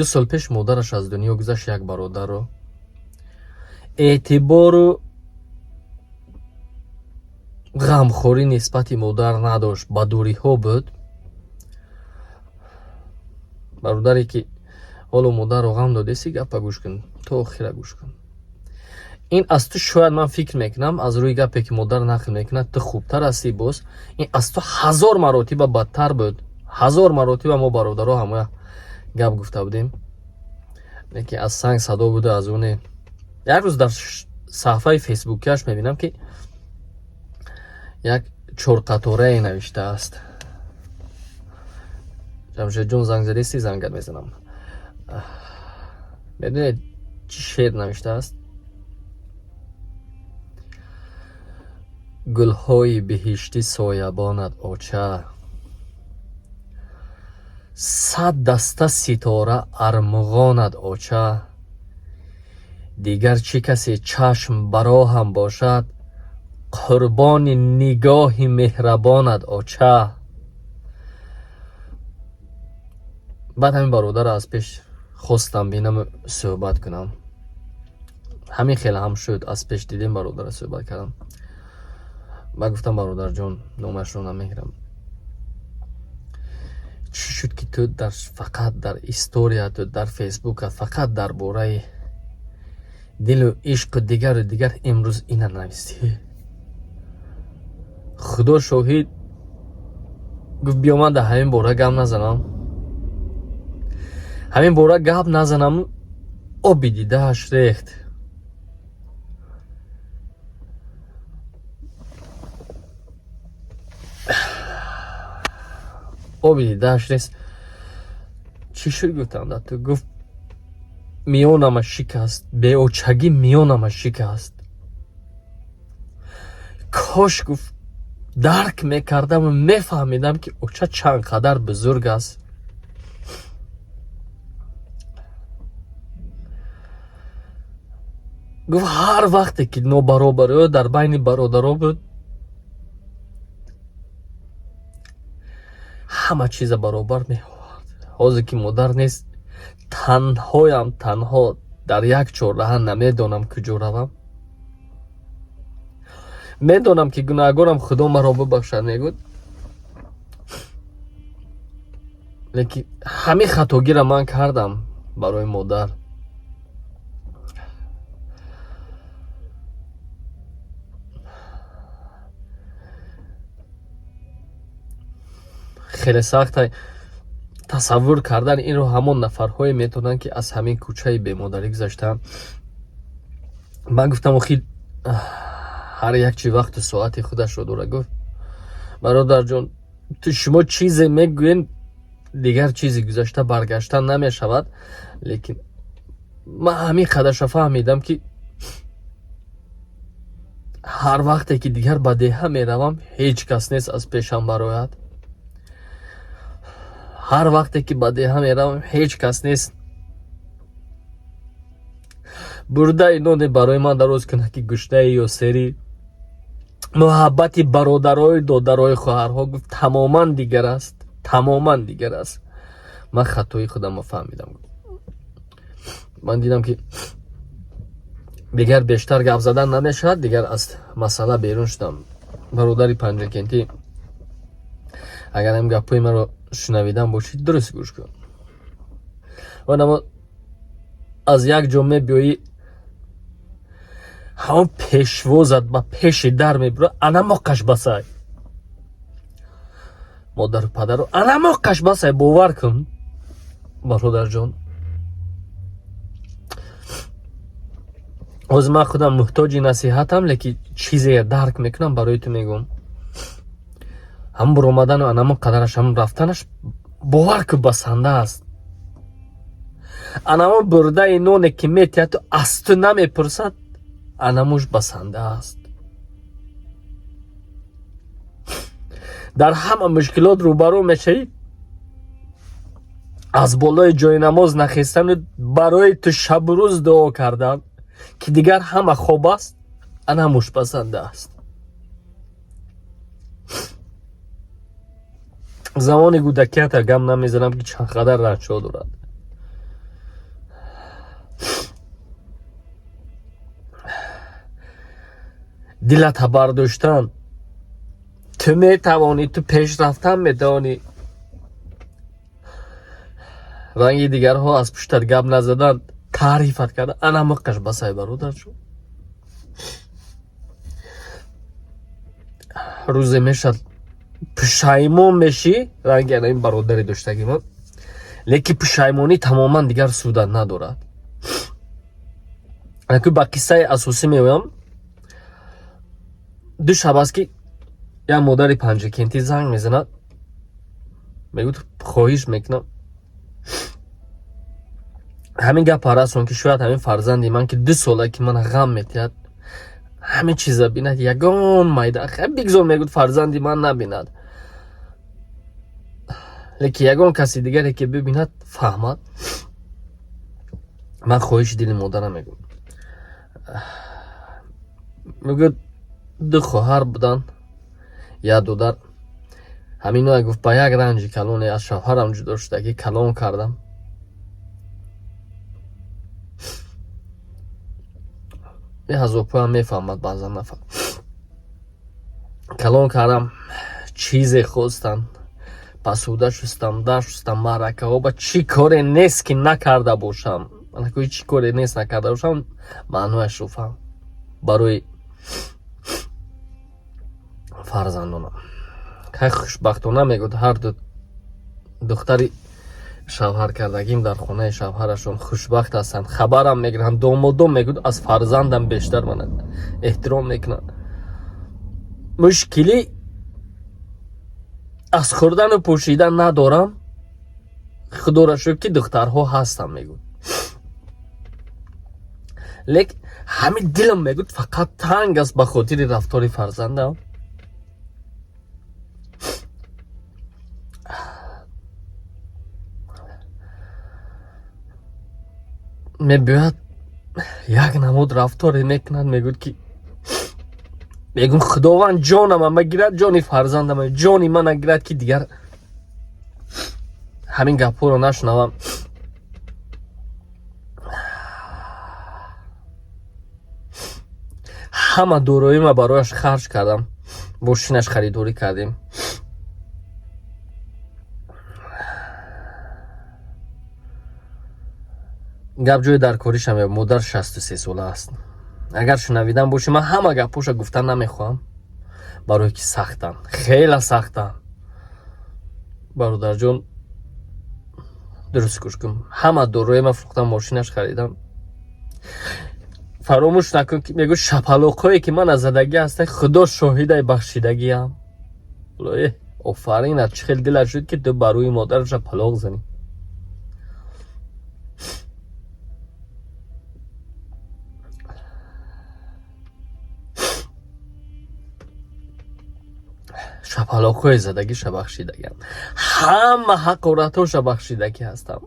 2 сол пеш модараш аз дунё гузашт, як бародарро эътибору ғамхорӣ нисбати модар надошт, ба дуриҳо буд. Бародаре ки ҳоло модарро ғам додеси, гапа гӯш кун, то охира гӯш кун. Ин аз ту шояд, ман фикр мекунам, аз рӯи гапе ки модар нақл мекунад, ту хубтар ҳастӣ. Боз ин аз ту 1000 маротиба бадтар буд, 1000 маротиба. Мо бародаро ҳамоя гап гуфта будем, лекин аз санг садо буда. Аз оне як рӯз дар саҳифаи фейсбукиаш мебинам, ки як чорқаторае навиштааст: «Ҷамшедҷон, занг задести, зангат мезанам». Медонед, чӣ шеър навиштааст? «Гулҳои биҳиштӣ соябонат, оча, 100 даста ситора армуғонат, оча. Дигар чӣ касе чашм бароҳам бошад, қурбони нигоҳи меҳрабонат, оча». Баъд ҳамин бародарро аз пеш хостам бинаму суҳбат кунам. Ҳамин хел ҳам шуд, аз пеш дидем бародарро, суҳбат кардам. Ба гуфтам: «Бародарҷон, номашро намегирам, чӣ шуд, ки ту дар фақат дар историяту дар фейсбукат фақат дар бораи дилу ишқу дигару дигар имрӯз ина навистӣ? Худо шоҳид», гуфт, «биё, ман дар ҳамин бора гап назанам, ҳамин бора гап назанам». Оби дидааш рехт. Оби дидааш рест. «Чӣ шуд?» — гуфтам да ту. Гуфт: «Миёнама шикаст, беочагӣ миёнама шикаст. Кош, — гуфт, — дарк мекардаму мефаҳмидам, ки оча чанд қадар бузург аст». Гуфт, ҳар вақте ки нобаробариҳо дар байни бародаро буд, ҳама чиза баробар меовард. Ҳозир ки модар нест, танҳоям, танҳо дар як чорраҳа, намедонам куҷо равам. Медонам, ки гунаҳгорам, Худо маро бубахшад», мегӯд, «лекин ҳамин хатогиро ман кардам барои модар». Хеле сахта тасаввур кардан инро. Ҳамон нафарҳое метавонанд, ки аз ҳамин кӯчаи бемодарӣ гузаштаанд. Ман гуфтам: «Охи, ҳар як чи вақту соати худашро дорад». Гуфт: «Бародарҷон, ту шумо чизе мегӯед, дигар чизи гузашта баргаштан намешавад, лекин ман ҳамин қадарша фаҳмидам, ки ҳар вақте ки дигар ба деҳа меравам, ҳеҷ кас нест аз пешам барояд. Ҳар вақте ки ба деҳа меравам, ҳеҷ кас нест бурдаи ноне барои ман дароз кунад, ки гушнаи ё сери. Муҳаббати бародарою додарои хоҳарҳо, — гуфт, — тамоман дигар аст, тамоман дигар аст. Ман хатои худамро фаҳмидам». Ман дидам, ки дигар бештар гап задан намешавад, дигар аз масъала берун шудам. Бародари панҷакентӣ, агар ҳам гапҳои маро шунавидан бошӣ, дуруст гӯш кун. Онамо аз як ҷо мебиёӣ, ҳамон пешвозат ба пеши дар мебура, анамоқаш басай. Модару падару анамоқаш басай. Бовар кун, бародарҷон, ҳозир ман худам муҳтоҷи насиҳатам, лекин чизе дарк мекунам, барои ту мегӯм. Ҳамон буромадану анамо қадараш, ҳамон рафтанаш, бовар ку, басанда аст. Анамо бурдаи ноне ки метиҳад, ту аз ту намепурсад, анамуш басанда аст. Дар ҳама мушкилот рӯбарӯ мешавӣ, аз болои ҷойнамоз нахестану барои ту шабу рӯз дуо кардан, ки дигар ҳама хоб аст, анамуш басанда аст. Замони кӯдакията гап намезанам, ки чанд қадар ранҷҳо дорад. Дилата бардоштан, ту метавонӣ, ту пеш рафтан метавонӣ, ранги дигарҳо аз пуштат гап назадан, таърифат кардан, ана миққаш басай, бародарҷон. Рӯзе мешад, пушаймон мешӣ, ранги ана ин бародари доштаги ман, лекин пушаймонӣ тамоман дигар судат надорад. Аку ба қиссаи асосӣ меоям. Ду шаб аст, ки як модари Панҷакентӣ занг мезанад, мегӯяд: «Хоҳиш мекунам, ҳамин гапа расон, ки шояд ҳамин фарзанди ман, ки 2 сола ки мана ғам метиҳад, ҳамин чиза бинад, ягон майда бигзор», мегӯяд, «фарзанди ман набинад, лекин ягон каси дигаре ки бибинад, фаҳмад». Ман хоҳиши дили модарам мегӯям. Мегӯяд, ду хоҳар буданд, як додар. Ҳамино, гуфт, ба як ранҷи калоне аз шавҳарам ҷудо шудагӣ калон кардам. Ҳазорпоям мефаҳмад, баъзан нафар. Калон кардам, чизе хостанд, пасуда шустам, дар шустам, маъракаҳо ба чӣ коре нест, ки накарда бошам, чӣ коре нест, накарда бошам, маънояшро фаҳм, барои фарзандонам. Хай, хушбахтона, мегӯяд, ҳарду духтари шавҳаркардагим дар хонаи шавҳарашон хушбахт ҳастанд, хабарам мегиранд. Домодом, мегӯяд, аз фарзандам бештар мана эҳтиром мекунанд. Мушкилӣ аз хӯрдану пӯшидан надорам, худоро шукр, ки духтарҳо ҳастам, мегӯяд, лек ҳамин дилам, мегӯяд, фақат танг аст ба хотири рафтори фарзандам. Мебиёяд, як намуд рафторе мекунад, мегӯяд, ки мегӯм, Худованд ҷонама гирад, ҷони фарзандама, ҷони мана гирад, ки дигар ҳамин гапҳоро нашунавам. Ҳама дороима барояш харҷ кардам, мошинаш харидорӣ кардем. Гап ҷои даркориша, модар 63 сола аст. Агар шунавидан бошӣ, ман ҳама гапҳоша гуфтан намехоҳам, барое ки сахтанд, хеле сахтанд, бародарҷон. Дуруст гӯш кун: ҳама дороима фурӯхтам, мошинаш харидам. Фаромӯш накун, ки мегӯ, шапалоқҳое ки ман аз задагӣ ҳаста, Худо шоҳидаи бахшидагиам. Офаринат, чӣ хел дилат шуд, ки ту ба рӯи модар шапалоқ занӣ? Шапалоқҳои задагиша бахшидагиам, ҳама ҳақоратҳоша бахшидагӣ ҳастам.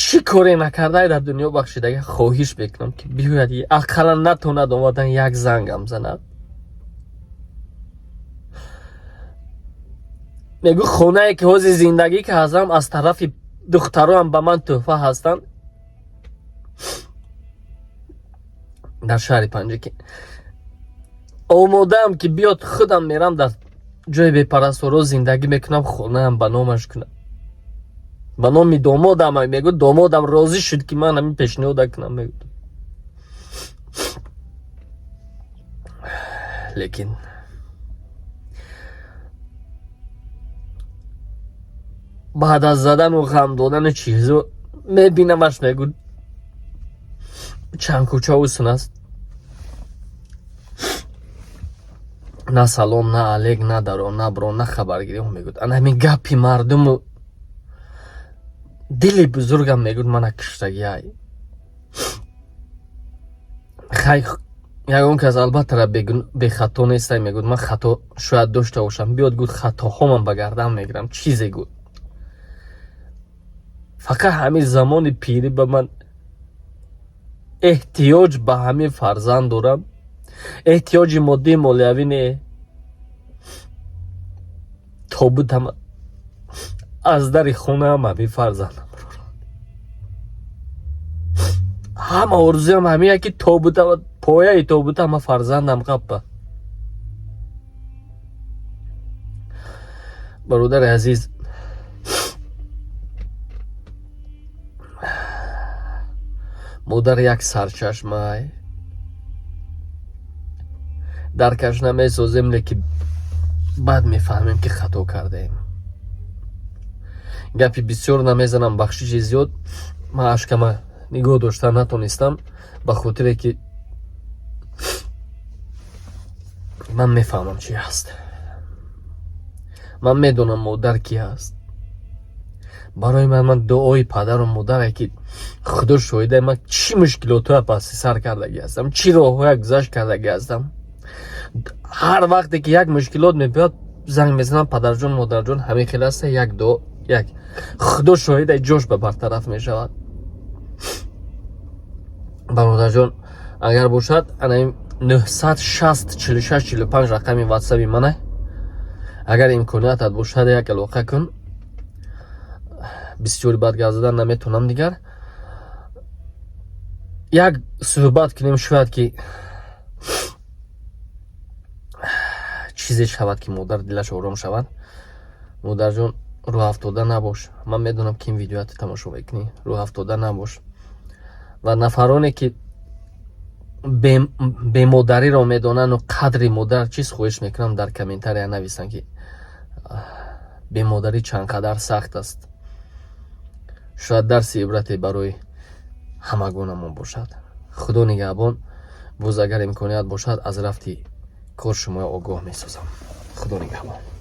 Чӣ коре накардай дар дунё, бахшидагӣ. Хоҳиш мекунам, ки биёяд, ақаллан натонад омадан, як зангам занад. Мегӯ, хонае ки ҳозир зиндагӣ кардам, аз тарафи духтароам ба ман тӯҳфа ҳастанд дар шаҳри Панҷакент. Омодаам, ки биёд, худам мерам, дар ҷои бепарастворо зиндагӣ мекунам, хонаам ба номаш кунам, ба номи домодам. Мегӯ, домодам розӣ шуд, ки ман ҳамин пешниҳода кунам, мегӯ, лекин баъд аз задану ғам додану чизо мебинамаш, мегӯ, чанд кӯчаву сун аст, на салом, на алек, на даро, на бро, на хабаргирӣ. Мегӯяд, ана ҳамин гапи мардуму дили бузургам, мегӯяд, мана киштагиай. Хай, ягон кас албатта бехато нестай. Мегӯяд, ман хато шояд дошта бошам, биёд, гуд, хатоҳомам ба гардан мегирам, чизе гуд. Фақат ҳамин замони пирӣ ба ман эҳтиёҷ ба ҳамин фарзанд дорам, эҳтиёҷи моддии молиявӣ не. Тобутам аз дари хонаам ҳамин фарзандам. Ҳама орзуям ҳамия, ки тобута, пояи тобута ма фарзандам қаппа. Бародари азиз, модар як сарчашмай, даркаш намесозем, леки баъд мефаҳмем, ки хато кардаем. Гапи бисёр намезанам, бахшиши зиёд. Ман ашкама нигоҳ дошта натонистам, ба хотире ки ман мефаҳмам, чи ҳаст. Ман медонам, модар ки ҳаст барои ман. Ман дуои падару модаре, ки худо шоҳида, ман чӣ мушкилотҳоя пасти сар кардагӣ ҳастам, чӣ роҳҳоя гузашт кардагӣ ҳастам. Ҳар вақте ки як мушкилот мебиёд, занг мезанам: «Падарҷон, модарҷон, ҳамин хел аста». Як дуо, як худо шоҳида, ҷош ба бартараф мешавад. Бародарҷон, агар бошад, анаин 960 46 45 рақами ватсаби мана. Агар имкониятат бошад, як алоқа кун. Бисёри бад гап задан наметавонам. Дигар як суҳбат кунем, шояд ки чизе шавад, ки модар дилаш ором шавад. Модарҷон, рӯҳафтода набош. Ман медонам, ки ин видеоятро тамошо мекунӣ. Рӯҳафтода набош. Ва нафароне, ки бемодариро медонану қадри модар чиз, хоҳиш мекунам, дар комментария нависанд, ки бемодарӣ чанд қадар сахт аст. Шояд дарси ибрате барои ҳамагонамон бошад. Худо нигаҳбон. Боз агар имконият бошад, аз рафти кор шуморо огоҳ месозам. Худо нигаҳбон.